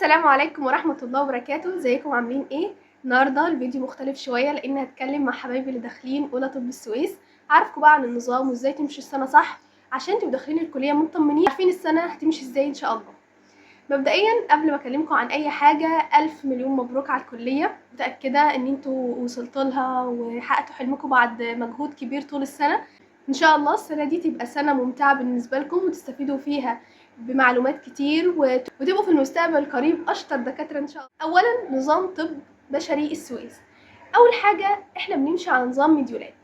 السلام عليكم ورحمة الله وبركاته. ازيكم عاملين ايه؟ النهارده الفيديو مختلف شوية لان هتكلم مع حبايبي اللي داخلين اولى طب السويس. عارفكم بقى عن النظام وازاي تمشي السنة صح عشان تبقوا داخلين الكلية مطمنين، عارفين السنة هتمشي ازاي ان شاء الله. مبدئيا قبل ما اكلمكم عن اي حاجة، الف مليون مبروك على الكلية. متأكدة ان انتوا وصلتوا لها وحققتوا حلمكم بعد مجهود كبير طول السنة. ان شاء الله السنة دي تبقى سنة ممتعة بالنسبة لكم وتستفيدوا فيها بمعلومات كتير وتبقوا في المستقبل القريب اشطر دكاترة ان شاء الله. اولا نظام طب بشري السويس. اول حاجة احنا بنمشي على نظام module ات.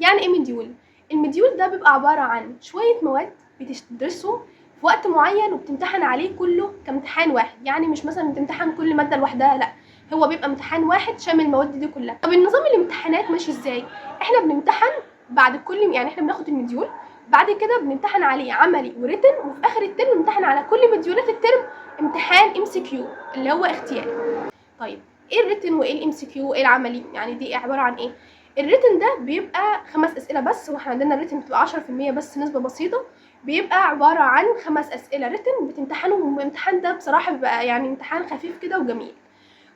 يعني ايه module؟ ال module ده بيبقى عبارة عن شوية مواد بتدرسه في وقت معين وبتمتحن عليه كله كامتحان واحد. يعني مش مثلا بتمتحن كل مادة لوحدها، لا، هو بيبقى امتحان واحد شامل المواد دي كلها. طب النظام الامتحانات ماشي ازاي؟ احنا بنمتحن بعد كل، يعني احنا بناخد ال module بعد كده بنمتحن عليه عملي و written، وفي اخر الترم بنمتحن على كل module ات الترم امتحان MCQ اللي هو اختياري. طيب ايه ال written وايه ال MCQ وايه العملي؟ يعني دي عبارة عن ايه؟ ال written ده بيبقى 5 اسئلة بس، واحنا عندنا ال written بتبقى 10% بس، نسبه بسيطة. بيبقى عبارة عن 5 اسئلة written بتمتحنوا، والامتحان ده بصراحة بيبقى يعني امتحان خفيف كده وجميل.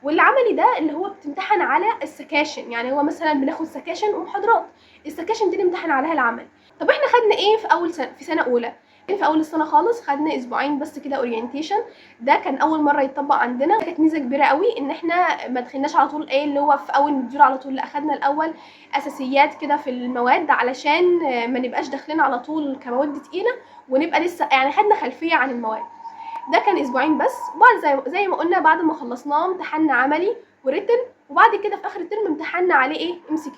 والعملي ده اللي هو بتمتحن على السكاشن، يعني هو مثلا بناخد سكاشن ومحاضرات، السكاشن دي نمتحن عليها العمل. طب احنا خدنا ايه في اول سنة؟ في سنة اولى، في اول السنة خالص خدنا اسبوعين بس كده orientation. ده كان اول مرة يتطبق عندنا، كانت ميزة كبيرة قوي ان احنا ما دخلناش على طول ايه اللي هو في اول module على طول، لا اخدنا الاول اساسيات كده في المواد علشان ما نبقاش داخلين على طول كمواد تقيلة ونبقى لسه يعني خدنا خلفية عن المواد. ده كان اسبوعين بس. وبعد زي ما قلنا بعد ما خلصناه امتحنا عملي و written، وبعد كده في اخر الترم امتحنا عليه ايه MCQ.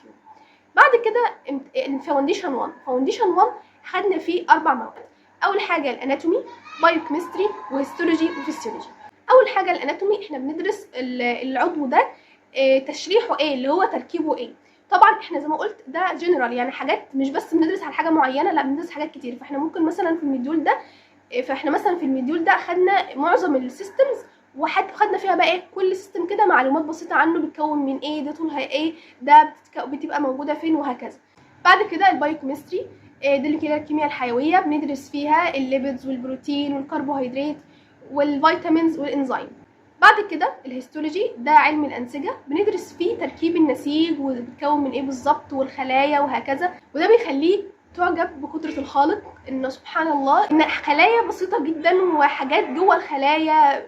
بعد كده ال foundation 1، foundation 1 خدنا فيه 4 مواد. اول حاجة ال anatomy، biochemistry، و histology، و physiology. اول حاجة ال anatomy، احنا بندرس العضو ده تشريحه ايه، اللي هو تركيبه ايه. طبعا احنا زي ما قلت ده جنرال، يعني حاجات مش بس بندرس على حاجة معينة، لا بندرس حاجات كتير. فاحنا ممكن مثلا في ال module ده، فاحنا مثلا في ال module ده خدنا معظم ال systems، وحتى خدنا فيها بقى ايه كل system كده معلومات بسيطة عنه، بيتكون من ايه، ده طولها ايه، ده بتبقى موجودة فين، وهكذا. بعد كده ال biochemistry، دي اللي كده الكيمياء الحيوية، بندرس فيها ال lipids والبروتين والكربوهيدرات وال vitamins والانزيم. بعد كده ال histology، ده علم الانسجة، بندرس فيه تركيب النسيج وبيتكون من ايه بالظبط والخلايا وهكذا. وده بيخليك تعجب بقدرة الخالق، انه سبحان الله ان خلايا بسيطة جدا وحاجات جوه الخلايا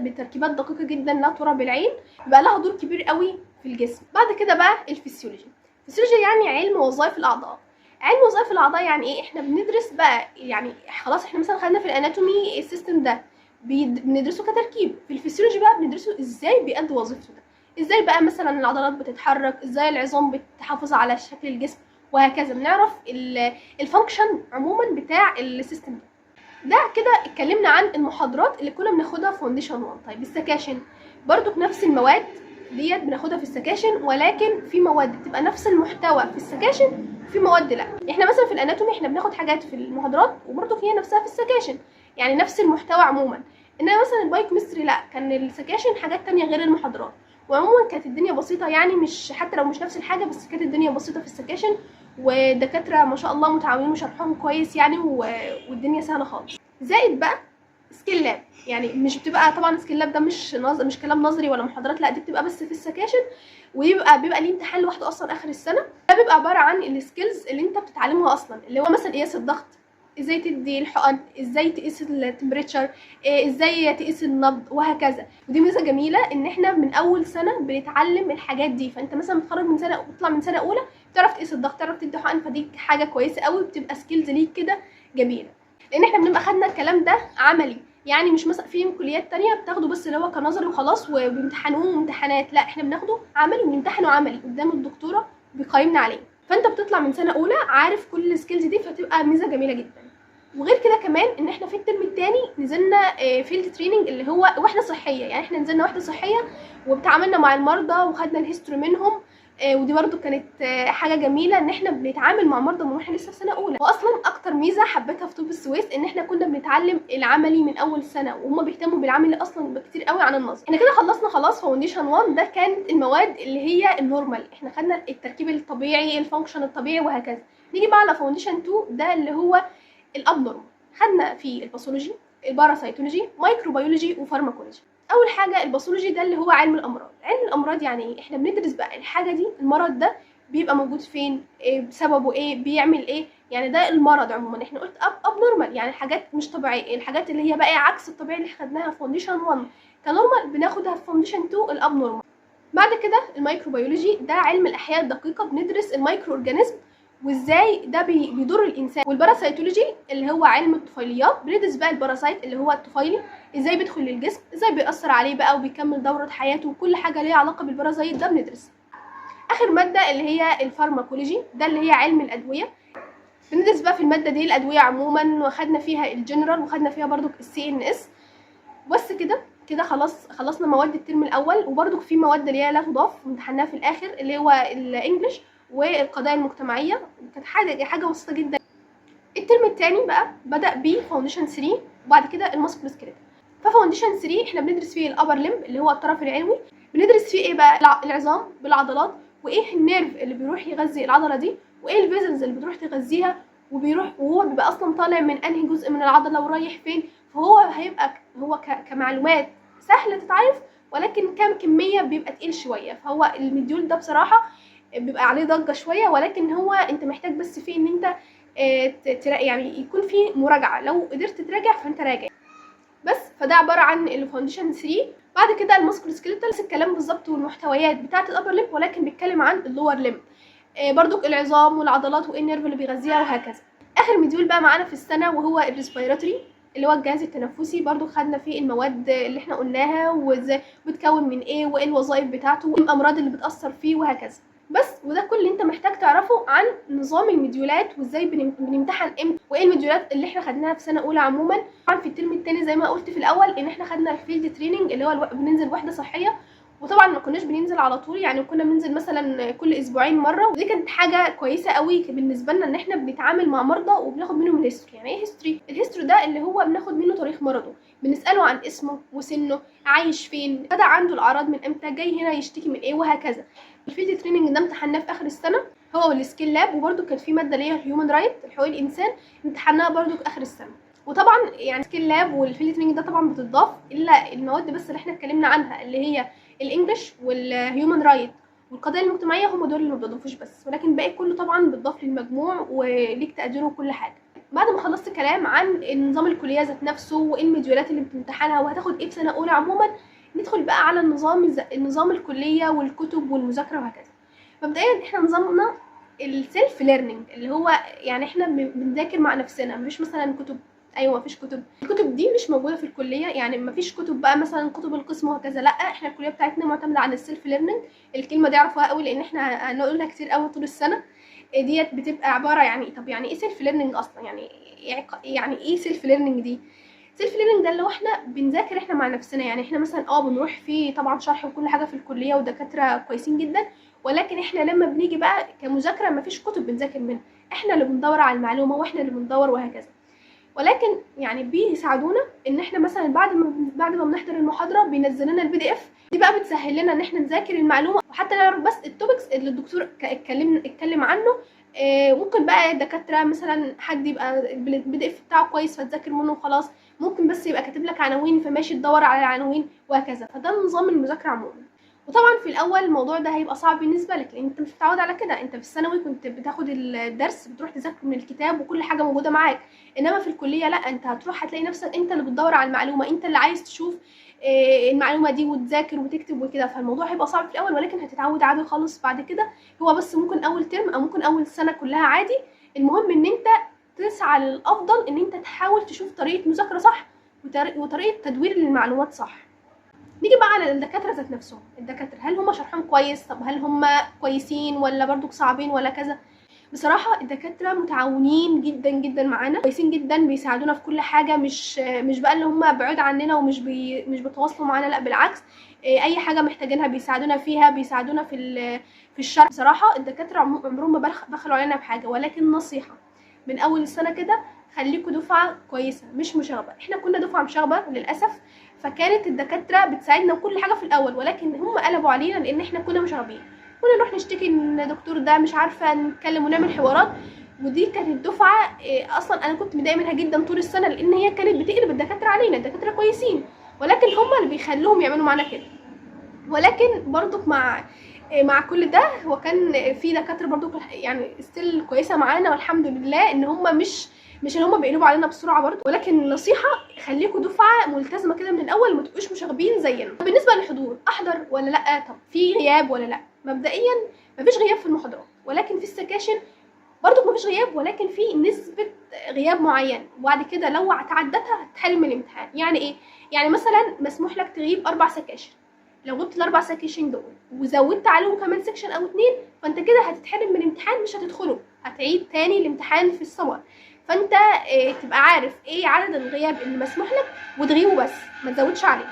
بتركيبات دقيقة جدا لا ترى بالعين، بقى لها دور كبير قوي في الجسم. بعد كده بقى ال physiology. ال physiology يعني علم وظائف الاعضاء. علم وظائف الاعضاء يعني ايه؟ احنا بندرس بقى يعني خلاص احنا مثلا خدنا في ال anatomy ال system ده بندرسه كتركيب، في الفسيولوجي بقى بندرسه ازاي بيأدي وظيفته ده، ازاي بقى مثلا العضلات بتتحرك، ازاي العظام بتحافظ على شكل الجسم وهكذا. بنعرف ال function عموما بتاع ال system ده. ده كده اتكلمنا عن المحاضرات اللي كنا بناخدها في foundation 1. طيب السكاشن برضو بنفس المواد ديت بناخدها في السكاشن، ولكن في مواد بتبقى نفس المحتوى في السكاشن، في مواد لا. احنا مثلا في ال anatomy احنا بناخد حاجات في المحاضرات وبرضو هي نفسها في السكاشن، يعني نفس المحتوى عموما. انما مثلا ال biochemistry لا، كان السكاشن حاجات تانية غير المحاضرات. وعموما كانت الدنيا بسيطة، يعني مش حتى لو مش نفس الحاجة بس كانت الدنيا بسيطة في السكاشن، ودكاترة ما شاء الله متعاونين وشرحهم كويس يعني، والدنيا سهلة خالص. زائد بقى skill lab، يعني مش بتبقى طبعا skill lab ده مش كلام نظري ولا محاضرات، لا دي بتبقى بس في السكاشن، ويبقى ليه امتحان لوحده اصلا اخر السنة. ده بيبقى عبارة عن ال skills اللي انت بتتعلمها اصلا، اللي هو مثلا قياس الضغط، ازاي تدي الحقن، ازاي تقيس ال temperature، ازاي تقيس النبض وهكذا. ودي ميزة جميلة ان احنا من اول سنة بنتعلم الحاجات دي. فانت مثلا بتخرج من سنة، بتطلع من سنة اولى بتعرف تقيس الضغط، تعرف تدي حقن، فدي حاجة كويسة قوي، بتبقى skills ليك كده جميلة، لان احنا بنبقى خدنا الكلام ده عملي. يعني مش مثلا في كليات تانية بتاخده بس اللي هو كنظري وخلاص وبيمتحنوه امتحانات، لا احنا بناخده عملي وبنمتحنه عملي قدام الدكتورة بيقيمنا عليه. فانت بتطلع من سنة اولى عارف كل ال skills دي، فتبقى ميزة جميلة جدا. وغير كده كمان ان احنا في الترم الثاني نزلنا field training اللي هو وحده صحية، يعني احنا نزلنا وحده صحية وبتعاملنا مع المرضى وخدنا ال history منهم، ودي برضو كانت حاجة جميلة ان احنا بنتعامل مع مرضى من واحنا لسه في سنة اولى. واصلا اكتر ميزة حبيتها في طب السويس ان احنا كنا بنتعلم العملي من اول سنة، وهم بيهتموا بالعملي اصلا بكتير قوي عن النظري. احنا كده خلصنا خلاص foundation 1، ده كانت المواد اللي هي ال normal، احنا خدنا التركيب الطبيعي، ال function الطبيعي وهكذا. نيجي بقى على foundation 2، ده اللي هو ال abnormal، خدنا فيه ال pathology، ال parasitology، microbiology، و pharmacology. اول حاجة ال pathology ده اللي هو علم الامراض. علم الامراض يعني ايه؟ احنا بندرس بقى الحاجة دي، المرض ده بيبقى موجود فين، إيه سببه، ايه بيعمل ايه، يعني ده المرض عموما. احنا قلت abnormal يعني حاجات مش طبيعية، الحاجات اللي هي بقى عكس الطبيعي اللي خدناها في foundation 1 ك normal بناخدها في foundation 2 ال abnormal. بعد كده ال microbiology ده علم الاحياء الدقيقة، بندرس ال microorganism وازاي ده بيضر الانسان. وال parasitology اللي هو علم الطفيليات، بندرس بقى ال parasite اللي هو الطفيلي ازاي بيدخل للجسم، ازاي بيأثر عليه بقى وبيكمل دورة حياته، وكل حاجة ليها علاقة بال parasite ده بندرس. اخر مادة اللي هي ال pharmacology ده اللي هي علم الادوية، بندرس بقى في المادة دي الادوية عموما، وخدنا فيها الجنرال وخدنا فيها برضو ال CNS. بس كده كده خلاص خلصنا مواد الترم الاول. وبرضو في مواد اللي هي لا تضاف امتحناها في الاخر اللي هو ال English والقضايا المجتمعية، كانت حاجة بسيطة جدا. الترم الثاني بقى بدا ب foundation 3 وبعد كده ال musculoskeletal. ف foundation 3 احنا بندرس فيه ال upper limb اللي هو الطرف العلوي، بندرس فيه ايه بقى؟ العظام بالعضلات، وايه ال nerve اللي بيروح يغذي العضلة دي، وايه ال vessels اللي بتروح تغذيها، وبيروح وهو بيبقى اصلا طالع من انهي جزء من العضلة ورايح فين. فهو هيبقى هو كمعلومات سهلة تتعرف، ولكن كام كمية بيبقى تقيل شوية. فهو ال module ده بصراحة بيبقى عليه ضجه شوية، ولكن هو انت محتاج بس فيه ان انت يعني يكون فيه مراجعه، لو قدرت تراجع فانت راجع بس. فده عبارة عن ال foundation 3. بعد كده ال musculoskeletal نفس الكلام بالظبط والمحتويات بتاعه ال upper limb، ولكن بيتكلم عن ال lower limb، برضو العظام والعضلات وايه ال nerve اللي بيغذيها وهكذا. اخر module بقى معانا في السنة وهو ال respiratory اللي هو الجهاز التنفسي، برضو خدنا فيه المواد اللي احنا قلناها وازاي بتكون من ايه وايه الوظائف بتاعته وايه الامراض اللي بتاثر فيه وهكذا. بس وده كل اللي انت محتاج تعرفه عن نظام المديولات وازاي بنمتحن امتى وايه المديولات اللي احنا خدناها في سنة اولى عموما. طبعا في الترم الثاني زي ما قلت في الاول ان احنا خدنا ال field training اللي هو بننزل وحده صحية، وطبعا ما كناش بننزل على طول، يعني كنا بننزل مثلا كل اسبوعين مرة، ودي كانت حاجة كويسة قوي بالنسبة لنا ان احنا بنتعامل مع مرضى وبناخد منهم ال history. يعني ايه history؟ ال history ده اللي هو بناخد منه تاريخ مرضه، بنساله عن اسمه وسنة، عايش فين، بدا عنده الاعراض من امتى، جاي هنا يشتكي من ايه وهكذا. ال field training ده امتحناه في اخر السنة هو وال skill lab، وبرده كان في مادة اللي هي ال human right حقوق الانسان امتحناها برده في اخر السنة. وطبعا يعني skill lab وال field training ده طبعا بتضاف الا المواد بس اللي احنا اتكلمنا عنها اللي هي ال English وال human right والقضايا المجتمعية، هم دول اللي ما بيضافوش بس، ولكن الباقي كله طبعا بيتضاف للمجموع وليك تقديره وكل حاجة. بعد ما خلصت كلام عن نظام الكلية ذات نفسه وايه المديولات اللي بتمتحنها وهتاخد ايه في سنة اولى عموما، ندخل بقى على النظام الكلية والكتب والمذاكرة وهكذا. مبدئيا احنا نظامنا ال self learning اللي هو يعني احنا بنذاكر مع نفسنا، مفيش مثلا كتب. ايوه مفيش كتب، الكتب دي مش موجودة في الكلية، يعني مفيش كتب بقى مثلا كتب القسم وهكذا، لا احنا الكلية بتاعتنا معتمدة على ال self learning. الكلمة دي اعرفوها قوي لان احنا هنقولها كتير قوي طول السنة. ديت بتبقى عبارة يعني طب يعني ايه self learning اصلا؟ يعني ايه self learning دي؟ self learning ده اللي هو احنا بنذاكر احنا مع نفسنا، يعني احنا مثلا بنروح في طبعا شرح وكل حاجة في الكلية ودكاترة كويسين جدا، ولكن احنا لما بنيجي بقى كمذاكره مفيش كتب بنذاكر منها، احنا اللي بندور على المعلومة واحنا اللي بندور وهكذا. ولكن يعني بيساعدونا ان احنا مثلا بعد ما بنحضر المحاضرة بينزل لنا ال PDF دي بقى بتسهل لنا ان احنا نذاكر المعلومة وحتى نعرف بس ال topics اللي الدكتور اتكلم عنه. ممكن بقى دكاترة مثلا حد يبقى ال PDF بتاعه كويس فتذاكر منه وخلاص، ممكن بس يبقى كاتب لك عناوين فماشي تدور على العناوين وهكذا. فده نظام المذاكرة عموما. وطبعا في الاول الموضوع ده هيبقى صعب بالنسبة لك لان انت مش متعود على كده، انت في الثانوي كنت بتاخد الدرس بتروح تذاكر من الكتاب وكل حاجة موجودة معاك، انما في الكلية لا، انت هتروح هتلاقي نفسك انت اللي بتدور على المعلومة، انت اللي عايز تشوف المعلومة دي وتذاكر وتكتب وكده. فالموضوع هيبقى صعب في الاول ولكن هتتعود عادي خالص بعد كده. هو بس ممكن اول ترم او ممكن اول سنة كلها عادي، المهم ان انت تسعى للافضل، ان انت تحاول تشوف طريقه مذاكرة صح وطريقه تدوير للمعلومات صح. نيجي بقى على الدكاترة ذات نفسهم، الدكاترة هل هم شرحهم كويس؟ طب هل هم كويسين ولا برضو صعبين ولا كذا؟ بصراحة الدكاترة متعاونين جدا جدا معانا، كويسين جدا، بيساعدونا في كل حاجة، مش بقى اللي هم بعيد عننا ومش مش بيتواصلوا معانا، لا بالعكس، اي حاجة محتاجينها بيساعدونا فيها، بيساعدونا في الشرح. بصراحة الدكاترة عمرهم ما بخلوا علينا بحاجة. ولكن نصيحة من اول السنة كده، خليكوا دفعه كويسة مش مشاغبه. احنا كنا دفعه مشاغبه للاسف، فكانت الدكاترة بتساعدنا وكل حاجة في الاول، ولكن هم قلبوا علينا لان احنا كنا مشاغبين، كنا نروح نشتكي ان الدكتور ده مش عارفه نتكلم ونعمل حوارات. ودي كانت الدفعة اصلا انا كنت متضايقة منها جدا طول السنة، لان هي كانت بتقلب الدكاترة علينا. الدكاترة كويسين ولكن هم اللي بيخلوهم يعملوا معانا كده. ولكن برضك مع كل ده هو كان في دكاترة برضك يعني still كويسة معانا والحمد لله، ان هم مش ان هم بيقلبوا علينا بسرعة برضه. ولكن نصيحة، خليكوا دفعه ملتزمة كده من الاول، ما تبقوش مشاغبين زينا. بالنسبة للحضور، احضر ولا لا؟ طب في غياب ولا لا؟ مبدئيا مفيش غياب في المحاضرات، ولكن في السكاشن برضه مفيش غياب، ولكن في نسبه غياب معين، وبعد كده لو تعدتها هتتحرم من الامتحان. يعني ايه؟ يعني مثلا مسموح لك تغيب 4 سكاشن، لو غبت ال4 سكاشن دول وزودت عليهم كمان section او 2، فانت كده هتتحرم من الامتحان، مش هتدخله، هتعيد تاني الامتحان في السمر. فانت تبقى عارف ايه عدد الغياب اللي مسموح لك وتغيبه بس، ما تزودش عليه.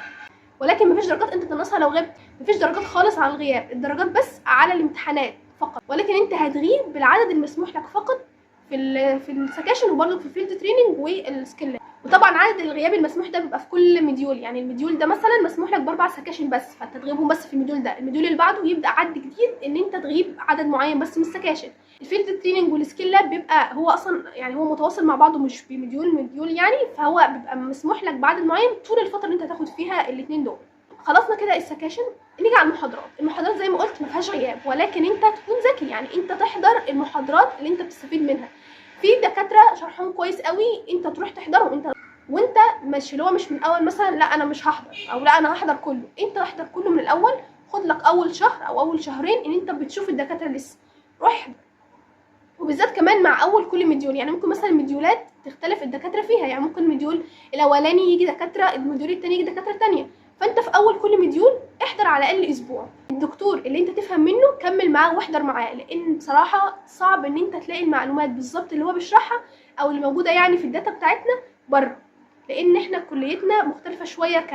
ولكن مفيش درجات انت تنقصها لو غبت، مفيش درجات خالص على الغياب، الدرجات بس على الامتحانات فقط. ولكن انت هتغيب بالعدد المسموح لك فقط في السكاشن، وبرده في ال field training وال skill. وطبعا عدد الغياب المسموح ده بيبقى في كل module، يعني ال module ده مثلا مسموح لك ب4 سكاشن بس، فانت تغيبهم بس في ال module ده. ال module اللي بعده يبدا عد جديد ان انت تغيب عدد معين بس من السكاشن. ال field training وال skill lab بيبقى هو اصلا يعني هو متواصل مع بعضه، مش ب module module يعني، فهو بيبقى مسموح لك بعدد معين طول الفترة اللي انت هتاخد فيها الاثنين دول. خلصنا كده السكاشن، نيجي على المحاضرات. المحاضرات زي ما قلت ما فيهاش غياب، ولكن انت تكون ذكي، يعني انت تحضر المحاضرات اللي انت بتستفيد منها. في دكاترة شرحهم كويس قوي، انت تروح تحضره، وانت مش اللي هو مش من اول مثلا لا انا مش هحضر او لا انا هحضر كله، انت احضر كله من الاول. خد لك اول شهر او اول شهرين ان انت بتشوف الدكاترة لسه، روح احضر. وبالذات كمان مع اول كل module، يعني ممكن مثلا مديولات تختلف الدكاترة فيها، يعني ممكن module الاولاني يجي دكاترة، ال module الثاني يجي دكاترة ثانية، فانت في اول كل module احضر على الاقل اسبوع. الدكتور اللي انت تفهم منه كمل معاه واحضر معاه، لان بصراحة صعب ان انت تلاقي المعلومات بالظبط اللي هو بيشرحها او اللي موجودة يعني في ال data بتاعتنا بره، لان احنا كليتنا مختلفة شوية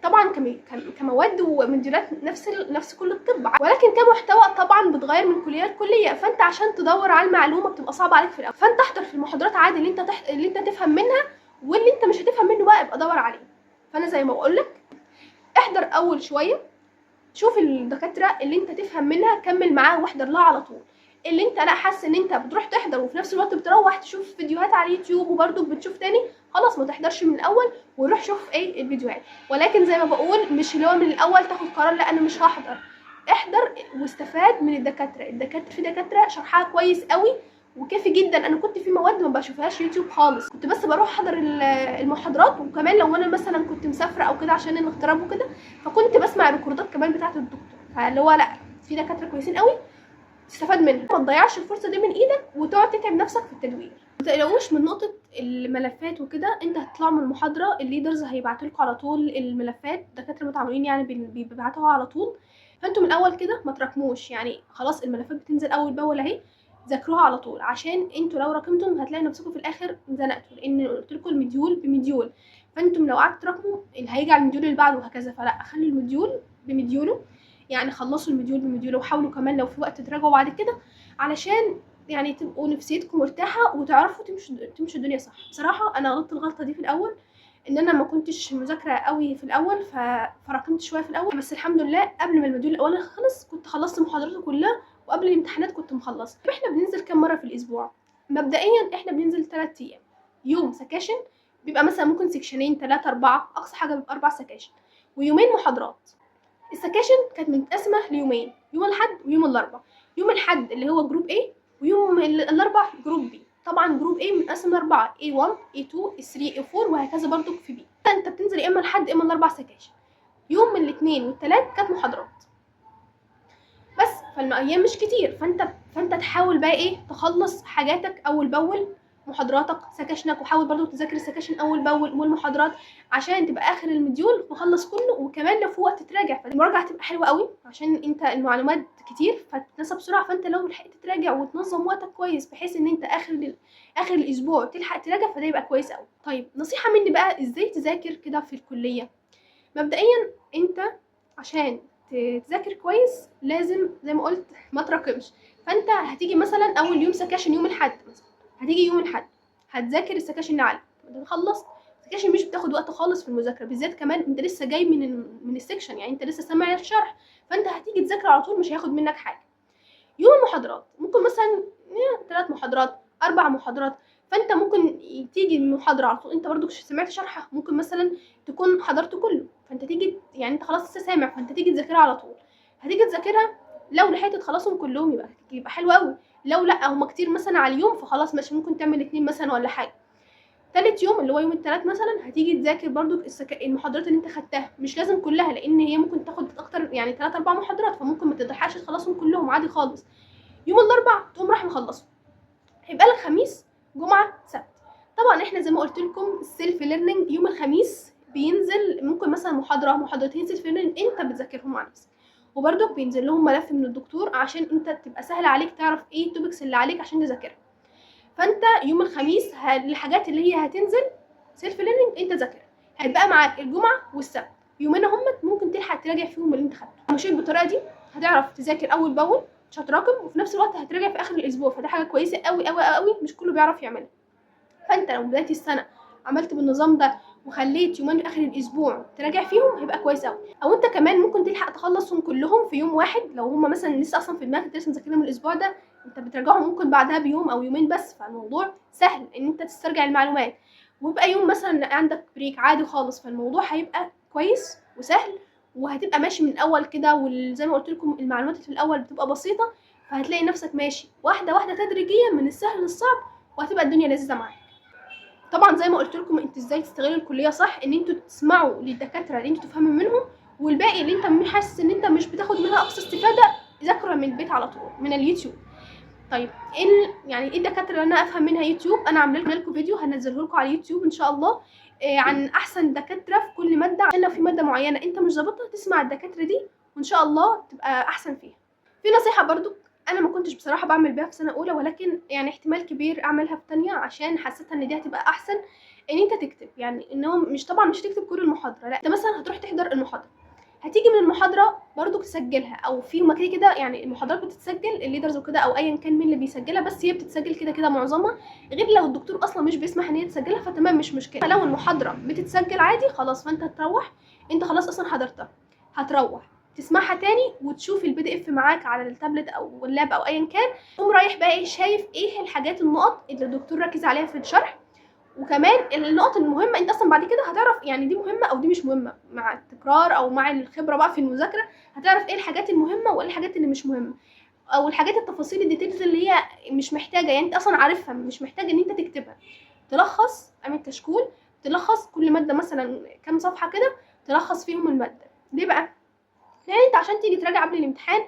طبعا كمواد ومديولات نفس كل الطب، ولكن كمحتوى طبعا بتغير من كليه لكليه، فانت عشان تدور على المعلومة بتبقى صعبة عليك في الاول. فانت احضر في المحاضرات عادي اللي انت تفهم منها، واللي انت مش هتفهم منه بقى ابقى دور عليه. فانا زي ما بقول لك احضر اول شوية، شوف الدكاترة اللي انت تفهم منها كمل معاه واحضر لها على طول. اللي انت لا حاسس ان انت بتروح تحضر وفي نفس الوقت بتروح تشوف فيديوهات على اليوتيوب وبرده بتشوف تاني، خلاص ما تحضرش من الاول وروح شوف ايه الفيديوهات. ولكن زي ما بقول مش اللي هو من الاول تاخد قرار لا انا مش هحضر، احضر واستفاد من الدكاترة. في دكاترة شرحها كويس قوي وكافي جدا. انا كنت في مواد ما بشوفهاش يوتيوب خالص، كنت بس بروح احضر المحاضرات، وكمان لو انا مثلا كنت مسافرة او كده عشان الاغتراب وكده، فكنت بسمع الريكوردات كمان بتاعه الدكتور. فاللي هو لا، في دكاترة كويسين قوي تستفاد منها، ما تضيعش الفرصة دي من ايدك وتقعد تتعب نفسك في التدوير. ما تقلقوش من نقطة الملفات وكده، انت هتطلعوا من المحاضرة ال leaders هيبعتوا لكم على طول الملفات، دكاترة متعاونين يعني بيبعتوها على طول. فانتوا من الاول كده ما تراكموش، يعني خلاص الملفات بتنزل اول باول اهي، ذاكروها على طول، عشان انتوا لو راكمتم هتلاقي نفسكم في الاخر اتزنقتوا، لان قلت لكم ال module ب module، فانتم لو قعدتوا تراكموا اللي هيجي على ال module اللي بعده وهكذا. فلا، خلوا ال module ب module ه، يعني خلصوا ال module ب module ه، وحاولوا كمان لو في وقت تراجعوا بعد كده، علشان يعني تبقوا نفسيتكم مرتاحة وتعرفوا تمشوا الدنيا صح. بصراحة انا غلطت الغلطة دي في الاول، ان انا ما كنتش مذاكرة قوي في الاول، فراكمت شوية في الاول، بس الحمد لله قبل ما ال module الاولاني خلص كنت خلصت محاضراته كلها، وقبل الامتحانات كنت مخلصة. احنا بننزل كام مرة في الاسبوع؟ مبدئيا احنا بننزل 3 ايام، يوم سكاشن بيبقى مثلا ممكن سكشنين 3 4، اقصى حاجة بيبقى 4 سكاشن، ويومين محاضرات. السكاشن كانت متقسمه ليومين، يوم الاحد ويوم الاربعاء. يوم الاحد اللي هو group A، ويوم الاربعاء group B. طبعا group A متقسم ل4، A1 A2 A3 A4 وهكذا برضو في B. انت بتنزل يا اما الاحد يا اما الاربع سكاشن. يوم من الاثنين والثلاث كانت محاضرات بس، فالايام مش كتير، فانت تحاول بقى ايه تخلص حاجاتك اول باول، محاضراتك سكاشنك، وحاول برضو تذاكر السكاشن اول باول والمحاضرات عشان تبقى اخر ال module مخلص كله. وكمان لو في وقت تراجع، فالمراجعه هتبقى حلوة قوي عشان انت المعلومات كتير فتتنسى بسرعة، فانت لو لحقت تراجع وتنظم وقتك كويس بحيث ان انت اخر الاسبوع تلحق تراجع، فده يبقى كويس قوي. طيب نصيحة مني بقى، ازاي تذاكر كده في الكلية؟ مبدئيا انت عشان تذاكر كويس لازم زي ما قلت ما تراكمش. فانت هتيجي مثلا اول يوم سكاشن يوم الاحد، مثلا هتيجي يوم الاحد هتذاكر السكاشن اللي عليك، انت خلصت السكاشن مش بتاخد وقت خالص في المذاكرة، بالذات كمان انت لسه جاي من ال section، يعني انت لسه سامع الشرح، فانت هتيجي تذاكر على طول مش هياخد منك حاجة. يوم المحاضرات ممكن مثلا 3 محاضرات 4 محاضرات، فانت ممكن تيجي المحاضرة على طول انت برضو سمعت شرحها، ممكن مثلا تكون حضرته كله، فانت تيجي يعني انت خلاص لسه سامع، فانت تيجي تذاكرها على طول. هتيجي تذاكرها لو لحقت تخلصهم كلهم يبقى حلو قوي، لو لا هما كتير مثلا على اليوم فخلاص ماشي، ممكن تعمل 2 مثلا ولا حاجة. تالت يوم اللي هو يوم التلات مثلا هتيجي تذاكر برضو المحاضرات اللي انت خدتها، مش لازم كلها لان هي ممكن تاخد اكتر يعني 3 4 محاضرات، فممكن ما تلحقش تخلصهم كلهم عادي خالص. يوم الاربع تقوم راح مخلصهم. هيبقى لك خميس جمعه سبت. طبعا احنا زي ما قلت لكم ال self learning يوم الخميس بينزل، ممكن مثلا محاضرة محاضرتين self learning انت بتذاكرهم مع نفسك، وبرده بينزل لهم ملف من الدكتور عشان انت تبقى سهل عليك تعرف ايه ال topics اللي عليك عشان تذاكرها. فانت يوم الخميس الحاجات اللي هي هتنزل self learning انت ذاكرها. هيبقى معاك الجمعة والسبت، يومين هم ممكن تلحق تراجع فيهم اللي انت خدته. مشيت بالطريقة دي هتعرف تذاكر اول باول، مش هتراكم، وفي نفس الوقت هتراجع في اخر الاسبوع، فده حاجة كويسة قوي قوي قوي مش كله بيعرف يعملها. فانت لو بداية السنة عملت بالنظام ده وخليت يومين في اخر الاسبوع تراجع فيهم هيبقى كويس قوي. او انت كمان ممكن تلحق تخلصهم كلهم في يوم واحد، لو هم مثلا لسه اصلا في دماغك انت لسه مذاكرهم الاسبوع ده، انت بتراجعهم ممكن بعدها بيوم او يومين بس، فالموضوع سهل ان انت تسترجع المعلومات. ويبقى يوم مثلا عندك break عادي خالص، فالموضوع هيبقى كويس وسهل، وهتبقى ماشي من الاول كده. وزي ما قلت لكم المعلومات في الاول بتبقى بسيطة، فهتلاقي نفسك ماشي واحدة واحدة تدريجيا من السهل للصعب، وهتبقى الدنيا لذيذة معاك. طبعا زي ما قلت لكم انت ازاي تستغلوا الكلية صح، ان انتوا تسمعوا للدكاتره اللي انتوا تفهموا منهم، والباقي اللي انت حاسس ان انت مش بتاخد منها اقصى استفاده ذاكره من البيت على طول من اليوتيوب. طيب ايه يعني ايه الدكاترة اللي انا افهم منها يوتيوب؟ انا عامله لكم فيديو هنزله لكم على اليوتيوب ان شاء الله، عن احسن دكاترة في كل مادة، عشان لو في مادة معينة انت مش ظابطها تسمع الدكاترة دي وان شاء الله تبقى احسن فيها. في نصيحة برضو انا ما كنتش بصراحة بعمل بيها في سنة اولى، ولكن يعني احتمال كبير اعملها في تانية عشان حسيتها ان دي هتبقى احسن، ان انت تكتب. يعني ان هو مش طبعا مش تكتب كل المحاضرة، لا انت مثلا هتروح تحضر المحاضرة، هتيجي من المحاضرة برضو تسجلها، او في مكان كده يعني المحاضرات بتتسجل ال leaders وكده او ايا كان مين اللي بيسجلها، بس هي بتتسجل كده كده معظمها، غير لو الدكتور اصلا مش بيسمح ان هي تسجلها فتمام مش مشكلة. لو المحاضرة بتتسجل عادي خلاص، فانت هتروح انت خلاص اصلا حضرتها، هتروح تسمعها تاني وتشوف ال PDF معاك على التابلت او ال lap او ايا كان، تقوم رايح بقى ايه شايف ايه الحاجات النقط اللي الدكتور ركز عليها في الشرح، وكمان النقط المهمة انت اصلا بعد كده هتعرف يعني دي مهمة او دي مش مهمة، مع التكرار او مع الخبرة بقى في المذاكرة هتعرف ايه الحاجات المهمة وايه الحاجات اللي مش مهمة، او الحاجات التفاصيل ال details اللي هي مش محتاجه، يعني انت اصلا عارفها مش محتاج ان انت تكتبها. تلخص، اعمل كشكول تلخص كل مادة مثلا كام صفحة كده تلخص فيهم المادة. ليه بقى؟ لان انت عشان تيجي تراجع قبل الامتحان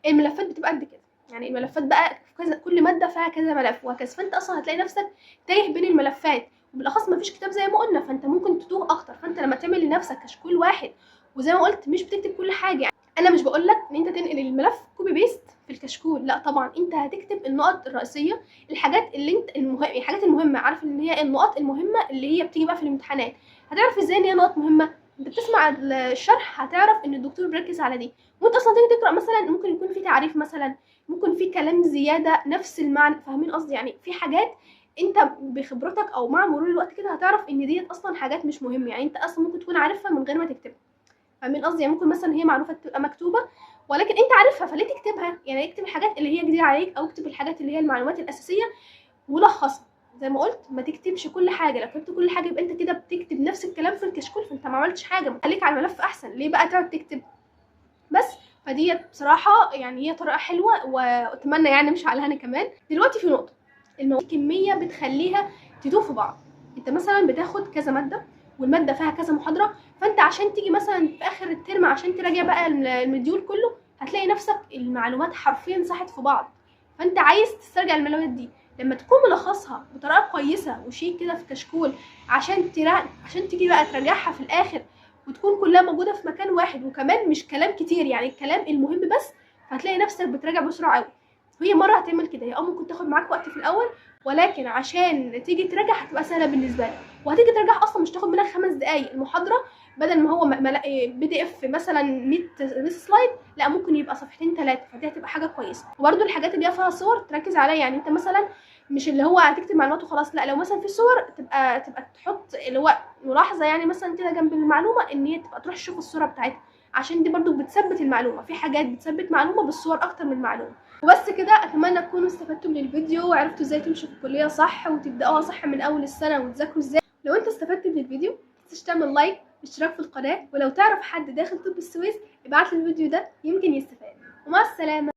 الملفات بتبقى قد كده، يعني الملفات بقى كذا، كل مادة فيها كذا ملف وهكذا، فانت اصلا هتلاقي نفسك تايه بين الملفات، وبالاخص مفيش كتاب زي ما قلنا، فانت ممكن تتوه اكتر. فانت لما تعمل لنفسك كشكول واحد، وزي ما قلت مش بتكتب كل حاجة، يعني انا مش بقول لك ان انت تنقل الملف copy paste في الكشكول، لا طبعا انت هتكتب النقط الرئيسية، الحاجات اللي انت الحاجات المهمة، عارف ان هي النقط المهمة اللي هي بتيجي بقى في الامتحانات. هتعرف ازاي ان هي نقط مهمة؟ انت بتسمع الشرح هتعرف ان الدكتور بيركز على دي، وانت اصلا تيجي تقرا مثلا ممكن يكون في تعريف مثلا، ممكن في كلام زيادة نفس المعنى، فاهمين قصدي؟ يعني في حاجات انت بخبرتك او مع مرور الوقت كده هتعرف ان ديت اصلا حاجات مش مهمة، يعني انت اصلا ممكن تكون عارفها من غير ما تكتبها، فاهمين قصدي؟ يعني ممكن مثلا هي معروفة تبقى مكتوبة ولكن انت عارفها فليه تكتبها؟ يعني اكتب الحاجات اللي هي جديدة عليك، او اكتب الحاجات اللي هي المعلومات الاساسية ولخصها. زي ما قلت ما تكتبش كل حاجة، لو كتبت كل حاجة يبقى انت كده بتكتب نفس الكلام في الكشكول، فانت ما عملتش حاجة، خليك على الملف احسن، ليه بقى تقعد تكتب بس؟ فديت بصراحة يعني هي طريقه حلوة واتمنى يعني امشي عليها انا كمان. دلوقتي في نقطة، المواد كمية بتخليها تدوب في بعض، انت مثلا بتاخد كذا مادة والمادة فيها كذا محاضرة، فانت عشان تيجي مثلا في اخر الترم عشان تراجع بقى ال module كله هتلاقي نفسك المعلومات حرفيا ساحت في بعض، فانت عايز تسترجع المعلومات دي. لما تكون ملخصها بطريقة كويسة وشيك كده في كشكول عشان تيجي بقى تراجعها في الاخر وتكون كلها موجودة في مكان واحد، وكمان مش كلام كتير، يعني الكلام المهم بس، فهتلاقي نفسك بتراجع بسرعة قوي. هي مرة هتعمل كده، هي ممكن تاخد معاك وقت في الاول، ولكن عشان تيجي تراجع هتبقى سهلة بالنسبة لك، وهتيجي تراجع اصلا مش تاخد منك 5 دقايق المحاضرة، بدل ما هو PDF مثلا 100 slide، لا ممكن يبقى صفحتين 3، فدي هتبقى حاجة كويسة. وبرده الحاجات اللي فيها صور تركز عليها، يعني انت مثلا مش اللي هو هتكتب معلومات وخلاص، لا لو مثلا في صور تبقى تحط اللي هو ملاحظة، يعني مثلا كده جنب المعلومة ان هي تبقى تروح تشوف الصورة بتاعتها، عشان دي برضو بتثبت المعلومة. في حاجات بتثبت معلومة بالصور اكتر من المعلومة. وبس كده، اتمنى تكونوا استفدتوا من الفيديو وعرفتوا ازاي تمشوا في الكلية صح وتبداوها صح من اول السنة وتذاكروا ازاي. لو انت استفدت من الفيديو متنساش تعمل like، اشتراك في القناة، ولو تعرف حد داخل طب السويس ابعت له الفيديو ده يمكن يستفاد. ومع السلامة.